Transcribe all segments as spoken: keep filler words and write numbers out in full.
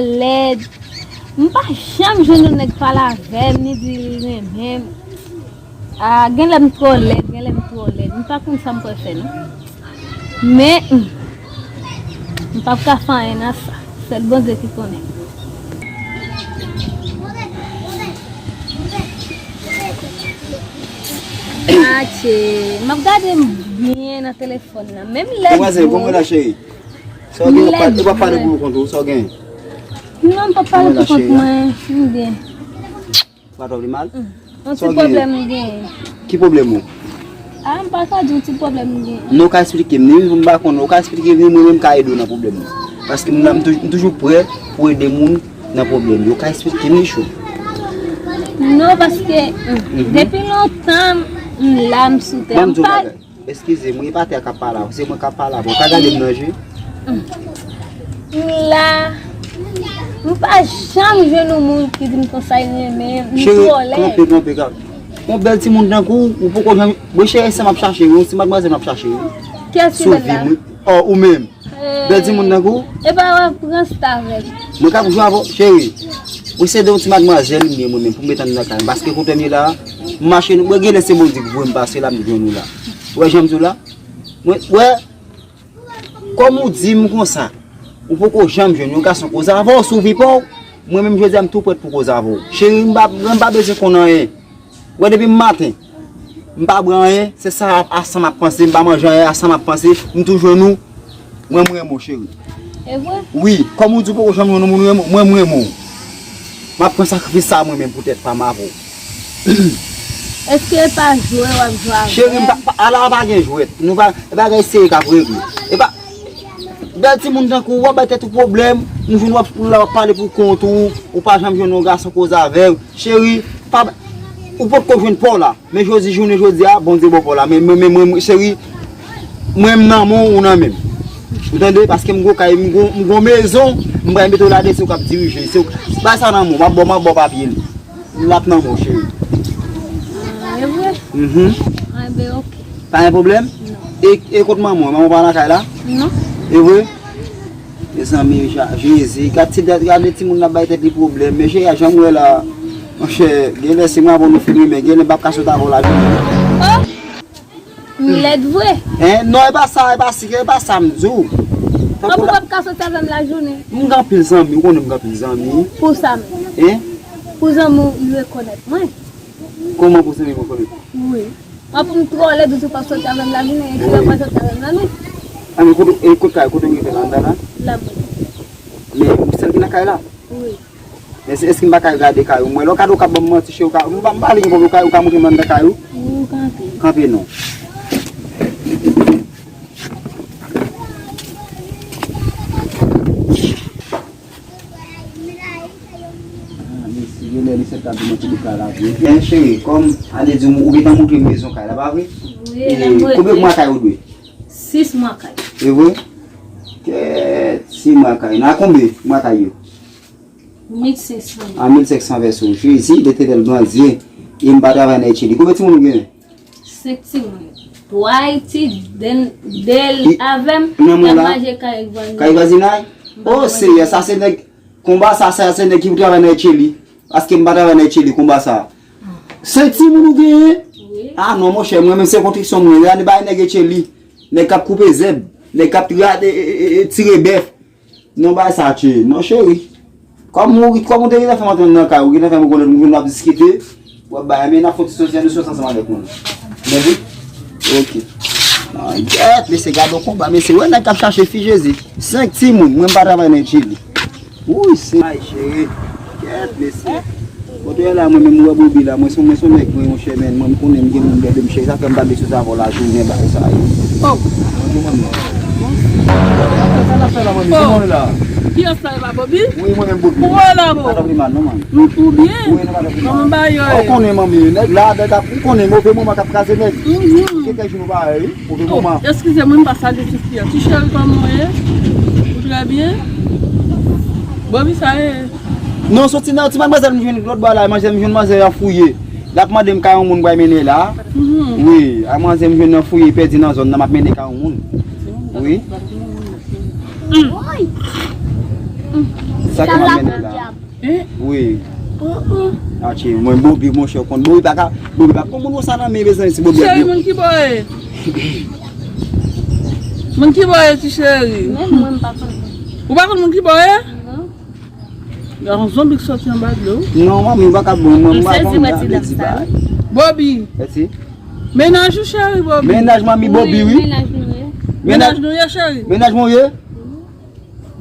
lèd. M pa janm jwenn yon nèg pale avè m, ni di li renmen m. Ah, gen lè m twò lèd, gen lè m twò lèd. M pa konn sa m pral fè, non. Men, hmm, m p ap ka fè anyen nan sa. Sèl Bondye ki konnen. Atye, m ap gade m byen nan telefòn nan. Menm lè Demwazèl, kòman w ye la, cheri? Sa w gen, w ap pale pou kont ou, sa w gen? Non, m p ap pale pou kont mwen, m byen. Ou pa twò vle mal? Yon ti pwoblèm m genyen. Ki pwoblèm ou? Ah, m pa ka di yon ti pwoblèm m genyen. Non, ou ka eksplike m li, m pa konnen, ou ka eksplike m li, mwen menm m ka ede w nan pwoblèm ou. Paske m la, m tou- m toujou prè pou ede moun nan pwoblèm yo. Ou ka eksplike m li cho. Non, paske, hmm, depi lontan, m la, m sou tè. Ban m di w yon bagay. Eskize m wi, e pa tè a k ap pale avè w, se mwen k ap pale avè w. Ou ka gade m nan je? M la. M pa janm jwenn yon moun ki di m konsa l renmen m. M twò lèd. Cheri, kanpe, kanpe, kanpe. Yon bèl timoun tankou w, ou poko janm. Mwen cheri, se m ap chache wi, yon ti madmwazèl m ap chache wi. Kiyès ki bèl la? Wi. Oh, ou menm. Bèl timoun tankou w. Epa w ap pran sta avè m. Mwen k ap jwe avè w, cheri. Mwen se de yon ti madmwazèl m ye mwen menm pou m met anndan kay mwen. Paske kote m ye la, m mache, mwen gen lè se Bondye ki voye m pase la, m jwenn ou la. Ou wè jan m di w la? Mwen, wè, kòm ou di m konsa, ou poko janm jwenn yon gason koze avè w sou vi pa w, mwen menm jodi a m tou prèt pou koze avè w. Cheri, m pa, mwen pa bezwen konn anyen. Wè depi m maten, m pa bwè anyen, se sa a, a sa m ap panse, m pa manje anyen, a sa m ap panse, m tou jwenn ou, mwen m renmen w, cheri. E vre? Wi, kòm ou di w poko janm jwenn yon moun renmen w, mwen m renmen w. M ap pran sakrifis sa a mwen menm pou tèt pa m avè w. Èske e pa jwe w ap jwe avè m? Cheri, m pa, pa, ala pa gen jwèt. Nou pa, e bagay serye k ap regle. E pa, bèl timoun tankou w, w ap bay tèt ou pwoblèm, m jwenn w ap, w ap pale pou kont ou, ou pa janm jwenn yon gason koze avè w. Cheri, pa, ou potko jwenn pa w la. Men jodi, jounen jodi a, Bondye ba w pa w la. Men, men, men, mwen, cheri, mwen m nan men w, ou nan men m. Ou tande? Paske m gon kay, m gon, m gon mezon, m pral mete w ladan, se ou k ap dirije. Se ou, bay sa nan men w, m ap ba w, m ap ba w papye l. L ap nan men w, cheri. Ah, e vre? Mhm. Ah, ben, ok. Pa gen pwoblèm? Non. E, e kot manman w? Manman w pa nan kay la? Non. E vre? Mezanmi, Ja-, Jezi, gad ti, gade timoun nan bay tèt li pwoblèm. Men Jezi, jan m wè la, monchè, gen lè se mwen avè w nou fin renmen, gen lè m p ap ka sot avè w lajounen. Oh! M lèd vre. Hein? Non, e pa sa, e pa si, e pa sa m di w. Kòman ou p ap ka soti avè m lajounen? M gen anpil zanmi, ou konnen m gen anpil zanmi. Pou sa menm. Hein? Pou zanmi w rekonèt mwen. Kòman pou zanmi w rekonèt? Wi. An pou m twò lèd, ou di w p ap soti avè m lajounen, e kilè w pral soti avè m lannwit? A, men kote, e kote kay, kote w rete la, anndan la? La mwen. Men ou sèl ki nan kay la? Wi. Men se, èske m pa ka gade kay ou? Mwen, lè w gade, ou ka ban m manti, cheri, ou ka, m pa, m pa vle gen pwoblèm, ou ka, ou ka montre m anndan kay ou? Wi, ou kanpe. Kanpe non. Ah, mesi, genlè li sèt ap di mwen ki li ka la vre. Men cheri, kòm Ane di ou gentan montre m mezon kay la, pa vre? Wi, e, la m rete. Konbyen mwa kay ou dwe? Sis mwa kay. E vre? Kèt, sis mwa kay. Nan konbyen mwa kay yo? Mil senk san. A, mil senk san vèso. Jezi, Letènèl grandye. E m pa travay nan Etcheli. Konbyen timoun ou genyen? Senk timoun. Twa Ayiti, de, de l avè m, y ap manje kay vwazinay. Kay vwazinay? O Seyè, sa se nèg, konba sa, sa se nèg ki pou travay nan Etcheli. Paske m pa travay nan Etcheli, konba sa. Senk timoun ou genyen? Wi. A non, monchè, mwen menm se konstriksyon mwen ye. Ane bay nèg Etcheli. Nèg k ap koupe zèb. Nèg k ap tra-, e, e, e, e, tire bèf. Non, bagay sa tye. Non, cheri. Kòm ou, kòm ou te gentan fè m antre nan kay ou, gentan fè m rekonèt ou, nou ap diskite, w ap bay, men n ap fè yon ti sòti, nou sòti ansanm avèk mwen. Mèsi. Ok. Nan gèt, mesye, gade yon konba, mesye. Wè nèg k ap chache fi Jezi. Senk timoun, mwen m pa travay nan Etcheli. Wouy, se. Ay, cheri. Kèt, mesye. Kote w ye la, mwen menm, ou wè Bobby la, mwen se, mwen se yon nèg, mwen, monchè, men, mwen, m konnen m gen moun dèyè m, cheri, sa fè m pa vle sot avè w lajounen, bagay sa yo. Oh. Bonjou, manmi. Sa n ap fè la, manmi? Kòman w ye la? Kiyès la, e pa Bobby? Wi, mwen menm, Bobby. Kòman w ye la, bro? Pa t ap li mal, non, manmi. M tou byen. Wi, nou pa t ap li mal. Kòman bagay yo ye? Ou konnen, manmi, nèg la, nèg ap, ou konnen, move moman k ap kraze nèg. Mhm. Gen kèk jou nou pa wè, wi. Move moman. Oh, eskize mwen, m pa salye ti fi a. Ti cheri, kòman w ye? Ou trè byen? Bobby, sa ye? Non, se ti nan, ti madmwazèl m jwenn lòt bò la, manzè m jwenn manzè a fouye. L ap mande m kay yon moun pral mennen la. Mhm. Wi, a manzè m jwenn nan fouye, pèdi nan zòn nan, m ap mennen kay yon moun. Wi. Mm. Sa ki m ap mennen la. Wi. Atche, mwen Bobi, monchè, w konn Bobi pa ka, Bobi pa konn moun konsa nan men, mezanmi, si Bobi ap Cheri, moun ki bò ye? Moun ki bò ye, ti cheri? Menm mwen, m pa konn. Ou pa konn moun ki bò ye? Non. Gen yon zonbi ki soti anba dlo. Non, manmi, m pa ka bon, mwen, m pa konn gade ti bagay. Bobi. Mèsi. Mennaj ou, cheri, Bobi? Mennaj manmi Bobi, wi. Mennaj nou ye. Mennaj nou ye, cheri? Mennaj mwen ye?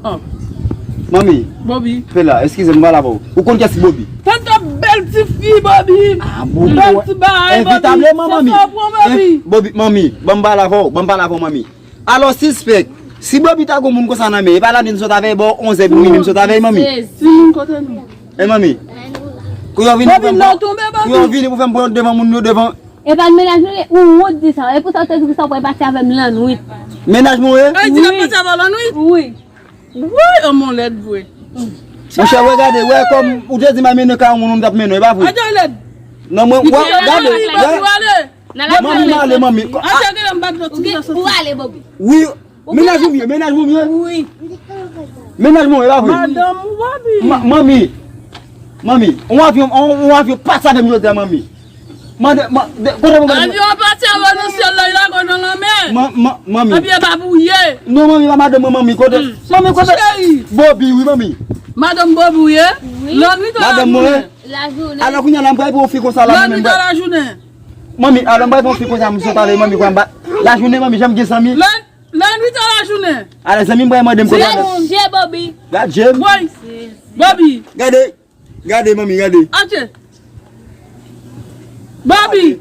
Oh. Manmi. Bobi. Fè la, eskize m, m pale avè w. Ou konn kiyès ki Bobi? Tanta bèl ti fi, Bobi. Ah, Bobi. Bèl ti bagay, Bobi. Envitab, manmi. Sa w pran, Bobi? Bobi, manmi, ban m pale avè w, ban m pale avè w, manmi. Alò, sispèk, si Bobi ta gon moun konsa nan men, e pa la nou sot avè, bò onzè minuit nou sot avè, manmi. Ti moun kote nou? E manmi. Kou yo vini pou fè m, kou yo vini pou fè m pran devan moun yo devan. E pa mennaj nou ye, ou wont di sa. E pou sa w te di sa w pral pati avè m lannwit. Mennaj mwen ye? Ay, di l ap pati avè w lannwit? Wi. Woy, anmon lèd vre. Monchè, wè gade, wè kòm ou te di m al mennen kay yon moun, ou t ap mennen, e pa vre? Ajan lèd. Non, mwen, wè, gade, wè. Manmi, m ale, manmi. Ajan gade m bat lòt ti gason. Ou ale, Bobi. Wi, mennaj ou m ye, mennaj ou m ye. Wi. Mennaj mwen, e pa vre? Madanm ou, Bobi. Ma- Manmi, manmi, yon avyon, yon, yon avyon pase avè m jodi a, manmi. Mande, ma- de- kote mwen gade? Avyon an pati avè w nan syèl la, li lage w nan lanmè. Ma- ma- Manmi. Epi e pa pou w ye. Non, manmi, pa madanm mwen, manmi, kote? Manmi, kote? Cheri. Bobi, wi, manmi. Madanm Bobi w ye? Wi. Lannwit ou lajounen? Madanm mwen. Lajounen. Alò, kounye a la, m pral pran yon fi konsa la, manmi. Lannwit ou lajounen? Manmi, alò, m pral pran yon fi konsa, m sot ale, manmi, kwa m pa- lajounen, manmi, janm gen zanmi. Lann- Lannwit ou lajounen? Ale, zanmi m pral mande m kote. Gad je, Bobi. Gad je m. Woy. Bobi. Gade. Gade, manmi, gade. Atche. Bobi.